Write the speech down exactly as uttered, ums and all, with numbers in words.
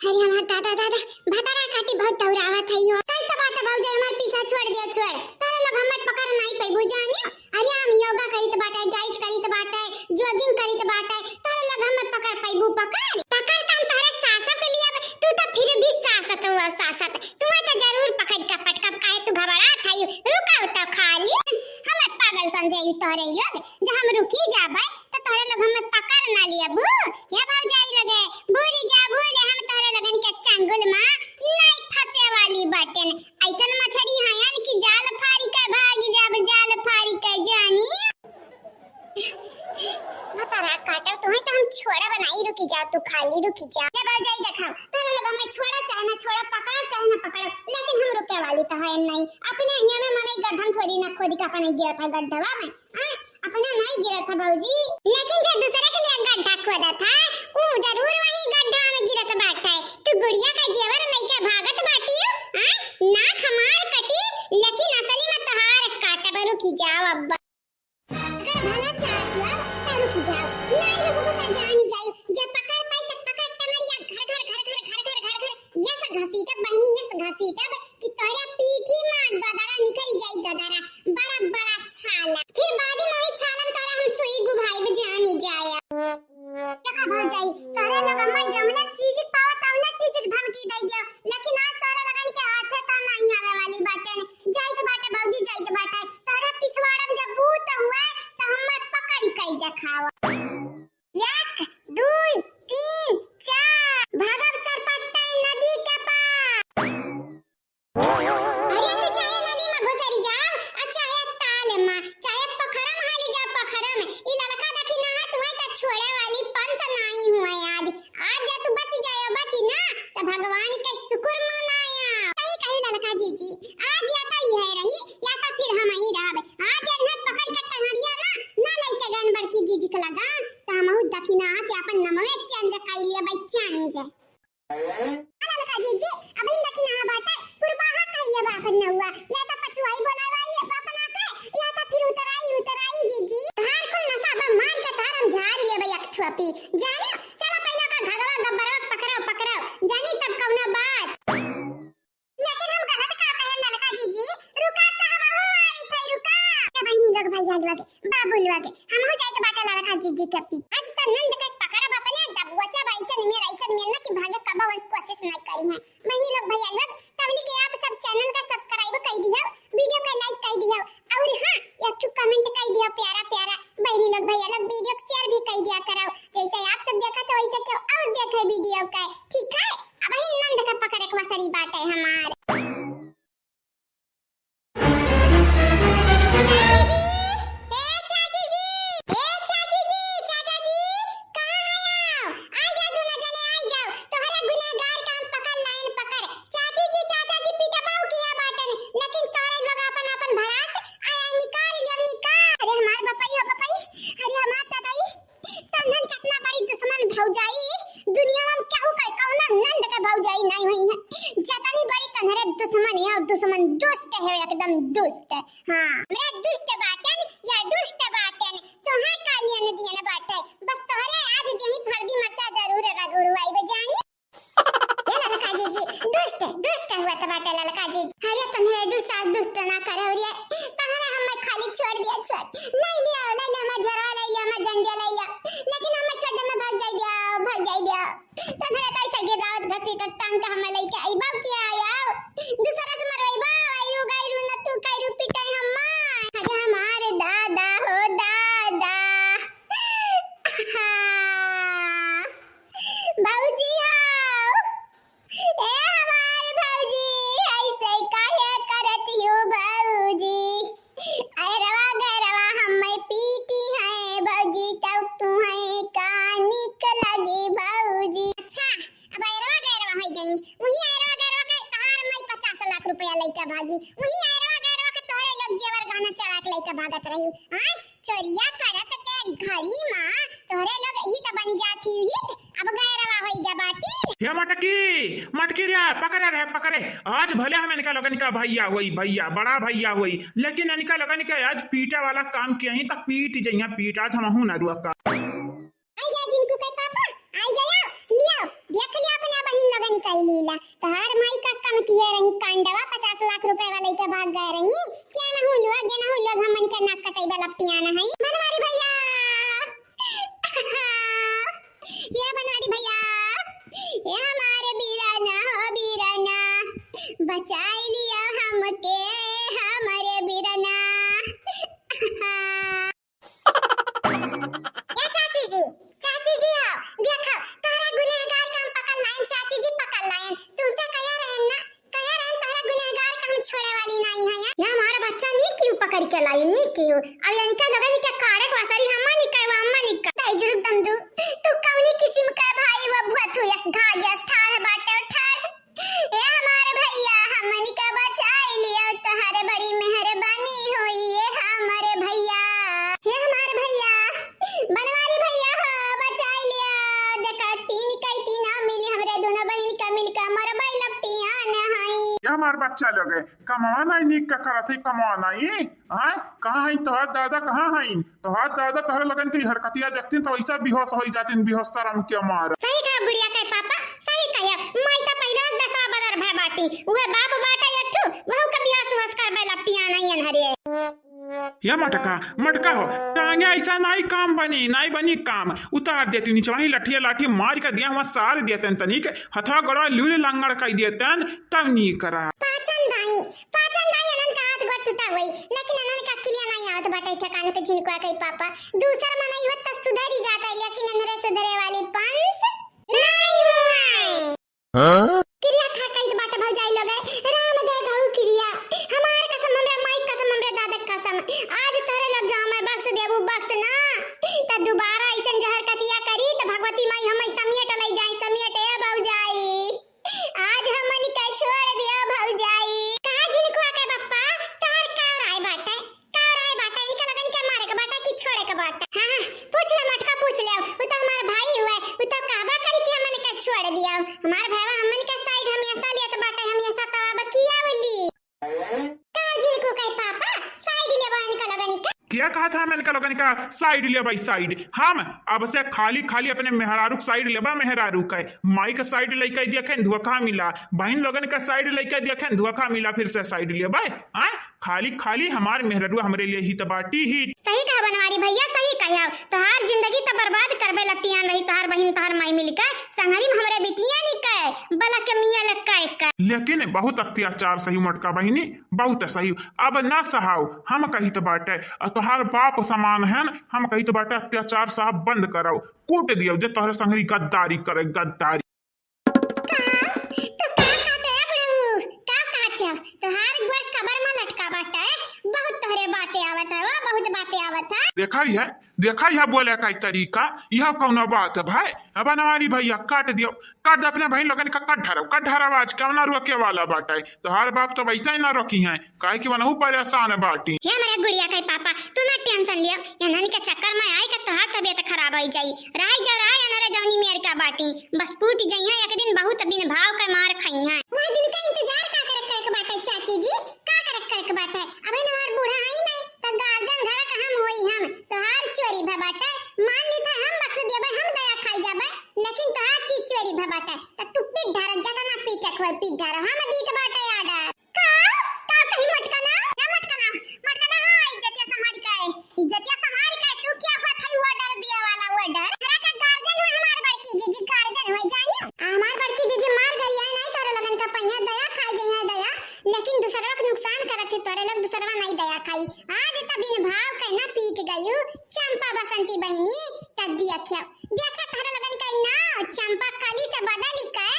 अरे हमार दादा, दादा, भतारा काटी बहुत दौड़ावत है यो। कई तो बात भौजाई हमार पीछा छोड़ दिया, छोड़। तोहरे लोग हमें पकड़ नहीं पैबू जानियो। अरे हम योगा करित बाटे, डाइट करित बाटे, जॉगिंग करित बाटे, तोहरे लोग हमें पकड़ पैबू, पकड़। पकड़ तो हम तोहरे सासो के लिए, अब तू तो फिर भी सासत हुआ, सासत। तू तो जरूर पकड़ के पटकब, काहे तू घबरात है? रुका तो खाली। हमें पागल समझे ही तोहरे लोग, जो हम रुकी जाबे तो तोहरे लोग हमें पकड़ ना लियबू। या भौजाई लगे, भूली जा, भूले, हम तोहरे लगन के चंगुल मा नहीं फंसे वाली बाटेन। ऐसन मछरी हयन कि जाल फारी के भाग जाब, जाल फारी के जानी। भतारा काटो, तुम्हें तो हम छोड़ा बनाई, रुकी जाओ, तू खाली रुकी जा। या भौजाई देखा, तोहरे लोग हमें छोड़ा चाहे ना छोड़ा, पकड़ा चाहे ना पकड़ा, लेकिन हम रुके वाली तो है नहीं। अपने यहाँ में मनई गड्ढन थोड़ी ना खोदी के अपन गिरत है गड्ढवा में। हाँ, अपना नहीं गिरा था भौजी, लेकिन जो दूसरे के लिए गड्ढा खोदा था, ऊ जरूर वही गड्ढा में गिरत बाटे। तू गुड़िया का जेवर लइके भागत बाटियो, हाँ? नाक हमार कटी, लेकिन असली में तोहार काटब। रुकी जाओ अब्बा। अगर भला चाहत हो, तो रुकी जाओ। नहीं रुकबो तो जानी जाई। जब पकड़ पाई, तब पकड़ टंगड़िया घर, घर, घर, घर, घर, घर, घर, घर। यस घसीटब बहिनी, यस घसीटब कि तोहरे पीठी मा गदरा निकल जाई, गदरा, बड़ा बड़ा छाला। फिर बाद में वही छालन तोरा हम सुई गुभाई जानी जाया। देखा भौजाई, तोहरे लोग अम्मा जौना चीज पाओ तौना चीज के धमकी दे दियो, लेकिन आज तोहरे लगन के हाथे तो नहीं आवे वाली बाटे। जाइत बाटे भौजी, जाइत बाटे, तोहरे पिछवाड़ा में जब भूत हुआ तो हमें पकड़ के देखाओ। एक, दुई, तीन, चार। भागब सरपट्टा नदी के पार। अरे तू चाहे नदी में घुसरी जाओ, आ चाहे ताल में, चाहे पोखरा में हाली जाओ, पोखरा में। ई ललका देखी ना है, तुम्हें तो छोड़े वाली पंच नहीं हुए आज। आज जा तू बच जाए, बची ना, तो भगवान के शुक्र मनाया। कहीं कहीं ललका जीजी, आज या तो यह रही, या तो फिर हम ही रहब। आज इन्हें पकड़ के टंगड़िया ना, ना लेके गन बड़की जीजी के लगा, तो हमहू दखिनाहा से अपन नमवे चेंज कर लिए भाई, चेंज। ललका जीजी, अभी दखिनाहा बाटे, कुरबाहा कहिए बा अपन नौआ, या तो पछुआई बोलावाई अपन आके, या तो फिर उतराई, उतराई जीजी। तोहार कुल नशा बा, मार के तोहार हम झाड़ लिए भाई एक थुअपी। जाने, चलो पहले का घगवा गब्बरवा पकड़ो, पकड़ो, जानी तब कौना बात। लेकिन हम गलत का कहे ललका जीजी, रुका तो हम हूँ आई थे, रुका। ए बहिनी लोग, भैया लोग, बाबू लोग, हम हो जाए तो बाटा ललका जीजी के पी। आज तो नंद के पकड़ब अपने, दबोचब ऐसन मेर, ऐसन मेर ना कि भागे कबो कोशिश नहीं करी है। बहिनी लोग, भैया लोग, तबली के आप सब चैनल का सब्सक्राइब कर दियो, वीडियो का लाइक कर दियो, और हाँ, एक ठो कमेंट कर दियो प्यारा प्यारा। बहिनी लोग, भैया लोग, वीडियो को शेयर भी कर दिया करो, जैसे आप सब देखा तो वैसे क्यों और देखे वीडियो का, ठीक है? अब ही नंद का पकड़े के वसरी बात है हमार। चाची जी, ए चाची जी, ए चाची जी, चाचा जी, कहाँ है आओ? आई जाओ दोनों जने, आई जाओ। तोहरे गुनहगार का हम पकड़ लाइन पकड़। चाची जी, चाचा जी, पीटा बाऊ किया बाटन, लेकिन तोहरे लोग अपन अपन भड़ास आया निकाल लियो, निकाल। अरे हमार बपई हो बपई, अरे हमार ददाई, तन्हन कितना बड़ी दुश्मन भौजाई, दुनिया में केहू के कौनो नंद के भौजाई नहीं हुई है। जतनी बड़ी तन्हरे दुश्मन है, दुश्मन दुष्ट है, एकदम दुष्ट। हाँ, मेरा दुष्ट बाटन या दुष्ट बाटन, तोहे का लियन दियन बाटे, बस तोहरे आज यही फर्दी मरचा जरूर रगड़ुआई बजानी। ए ललका जीजी, दुष्ट, दुष्ट हुआ तो बाटे ललका जीजी। अरे तन्हरे दुष्ट, आज दुष्ट ना करे हो रे। तन्हरे हमें खाली छोड़ दिया, छोड़। ले लिया, ले लिया, हमार झरवा ले लिया, हमार जंडिया ले लिया। लेकिन हमें छोड़ दे, मैं भाग जाई दिया, भाग जाई दिया। तन्हरे कैसे गिरावत घसीटत टांग के हमें लेके आई, बाप किया आया? दूसरा से मरवाई बा, आई रू, गाई रू, न तू काई रू, पिटाई हम्मा। अरे हमारे दादा हो दादा। हाँ। भौजी हो, ए हमार भौजी, ऐसे काहे करत हो भौजी? अरवा गरवा हमें पीटी है भौजी, तब तुम्हें का निक लगी भौजी? अच्छा, अब अरवा गरवा हो गई, वही अरवा गरवा के तहार माई पचास लाख रुपया लेके भागी, वही अरवा गरवा के तोहरे लोग जेवर गहना चोरा के लेके भागत रही। हाँ? चोरिया करत के घरी मा तोहरे लोग हित बनी जात ही हित, अब गैरवा होई गा बाटी। हे मटकी, मटकी रे, पकड़े रे, पकड़े। आज भले हम इनका लोगन का भैया होई, भैया, बड़ा भैया होई, लेकिन इनका लोगन के आज पीटे वाला काम किया ही तक पीट जइया पीट, आज हमहू ना रुआ का। आई गा जिनको के लीला, तोहार माई का कम किहे रही कांडवा, पचास लाख रुपए वाले के भाग गए रही। क्या ना हुआ, क्या ना हुआ, हमन के नाक कटई वाला पियाना है। बनवारी भैया, ये बनवारी भैया, ये हमारे बीराना हो बीराना, बचाई लिया हमके, हमारे बीराना। ए चाची जी, चाची जी हो, देखो, तोहरा गुनहगार के हम पकड़ लाइन, चाची जी पकड़ लाइन। तुमसे कहे रहन ना, कहे रहन तोहरा गुनहगार के हम छोड़े वाली नहीं है। ये हमारा बच्चा नी क्यों पकड़ के लाई, नी क्यों? अब इनका लगा नी के कारे को असरी हम्मा नी कहे, अम्मा नी कहे। ताई जुरुक दम दू, तू कौनी किस्म का भाई वो बुआ तू यस घा यस ठाड़ बाटे ठाड़। ए हमार भैया, हमनी का बचाई लिया, तोहरे बड़ी मेहरबानी होई, ए हमार भैया। हे हमार भैया, बनवारी भैया हो, बचाई लिया। देखा, तीन कई तीन आ मिली, हमरे दोनों बहिन का मिलकर मरबाई लपटिया न हई। ये हमार बच्चा लोग है, कमावा नहीं निक का करत है, कमावा नहीं। हाँ, कहाँ है तोहार दादा, कहाँ है? तोहार दादा तोहरे लगन के हरकतिया देखतीन तो वैसा बेहोश होई जातीन, बेहोश शर्म के मार। सही कहा बुढ़िया के पापा, सही कहा। माई तो पहिले बस दसवा बदर भय बाटी, उहे बाप बाटा यट्ठू, वहू के बियाह सुहस करबे लपटिया नहीं अनहरे। या मटका, मटका हो, टांगे ऐसा नहीं काम बनी, नहीं बनी काम। उतार देती नीचे वही लठिया लाठी मार के दिया हुआ सार देते तनिक, हथवा गोड़वा लूल लंगड़ कई देते, तब नी करा। पाचन दाई, पाचन दाई अनन का हाथ गोड़ टूटा हुई, लेकिन अनन का किलिया नहीं आवत बाटे ठिकाने पे झिनकुआ के पापा। दूसर मनई होत त सुधरी जाता, लेकिन अनरे सुधरे वाली पंस नहीं हुआ। हाँ? किरिया खा कहित बाटे भौजाई लोग, राम दे गऊ किरिया। हमार कसम, हमरे माई कसम, हमरे दादा कसम, आज तोरे लोग गाँव में बख्श देबू, बख्श ना, त दोबारा ऐसन जहर कतिया करी त भगवती माई हम समेट लई जाई, समेट ए भौजाई। आज हमन के छोड़ दिया भौजाई। का झिनकुआ के बप्पा, तोहर का राय बाटे? का राय बाटे? इनका लगन के मारे के बाटे कि छोड़े के बाटे? हाँ, हाँ, पूछ ले मटका, पूछ ले। उ तो हमार भाई हुए, उ तो कहबा करी कि हमन के छोड़ दिया। हमार भाईवा हमन के साइड हमेशा लेत बाटे, हमेशा तो अब किया बोली। का झिनकू के पापा, साइड लेबा इनका लगन के? क्या कहा था मैं इनका लोगन का साइड लेबा साइड? हम अब से खाली खाली अपने मेहरारू के साइड लेबा, मेहरारू के। माई के साइड लइका देखेन धोखा मिला, बहिन लोगन के साइड लइका देखेन धोखा मिला, फिर से साइड लेबा। हाँ, खाली खाली हमार मेहरारू हमरे लिए हित बाटी ही। सही कहा बनवारी भैया, सही कहा। तोहार जिंदगी त बर्बाद करबे लटियान रही, तोहार बहिन तोहार माई मिलके संगरी में हमरे बिटिया नी के बलक के मिया लग के। लेकिन बहुत अत्याचार सही मटका बहिनी, बहुत सही। अब ना सहाव, हम कहित बाटे, अ तोहार बाप समान है न, हम कहित बाटे अत्याचार साहब बंद कराओ, कूट दियो जे तोहरे संगरी गद्दारी करे, गद्दारी। का? तो का कहते है बुढ़ऊ? का कहते है? तोहार गोड़ कबर में लटका बाटे, बहुत तोहरे बातें आवत है, वो बहुत बातें आवत है। देखा ही है, देखा ही है बोले का तरीका, यह कौनो बात है भाई? अब बनवारी भैया काट दियो, काट दे अपने बहिन लोगन का, काट ढारव, काट ढारव, आज कौना रोके वाला बाटे? तोहार बाप तो वैसे ही ना रोकी हैं, काहे कि वनहु परेशान बाटी। हे हमरे गुड़िया के पापा, तू ना टेंशन लियो, इन्हन के चक्कर में आई के तोहार तबीयत खराब होई जाई। रह गयो रहा अनरे जौनी मेर का बाटी, बस फूट जइहे एक दिन, बहुत बिन भाव के मार खइहे। वह दिन का इंतजार का करत करत बाटे चाची जी, का करत करत बाटे? अबे हमार बूढ़ा आई नहीं, त गार्जियन घर का हम होई हम, तोहार चोरी भा बाटे, मान ली था हम बख्श देबे, हम दया खाई जाबे, लेकिन तोहार चीज चोरी भा बाटे, त तू पीट ढार, जतना पीटे खोल पीट ढार, हम दीत बाटे आर्डर। का? का कही मटकना? का मटकना? मटकना, हाँ, इज्जतिया संभाल के, इज्जतिया संभाल के, तू क्या हुआ था, वो डर दिया वाला, वो डर। तोहरा का गार्जियन हुआ, हमार बड़की जीजी गार्जियन हुआ, जानियो। हमार बड़की जीजी मार गरिया नहीं, तोरे लोगन का पहिया दया खाई जइहे दया, लेकिन दूसरवा के नुकसान करत है, तोरे लोग दूसरवा नहीं दया खाई। आज त बिन भाव के ना पीट गयू, चंपा बसंती बहिनी, त देखियो, देखियो तोहरे लोगन का नाव चंपा कली से बदल के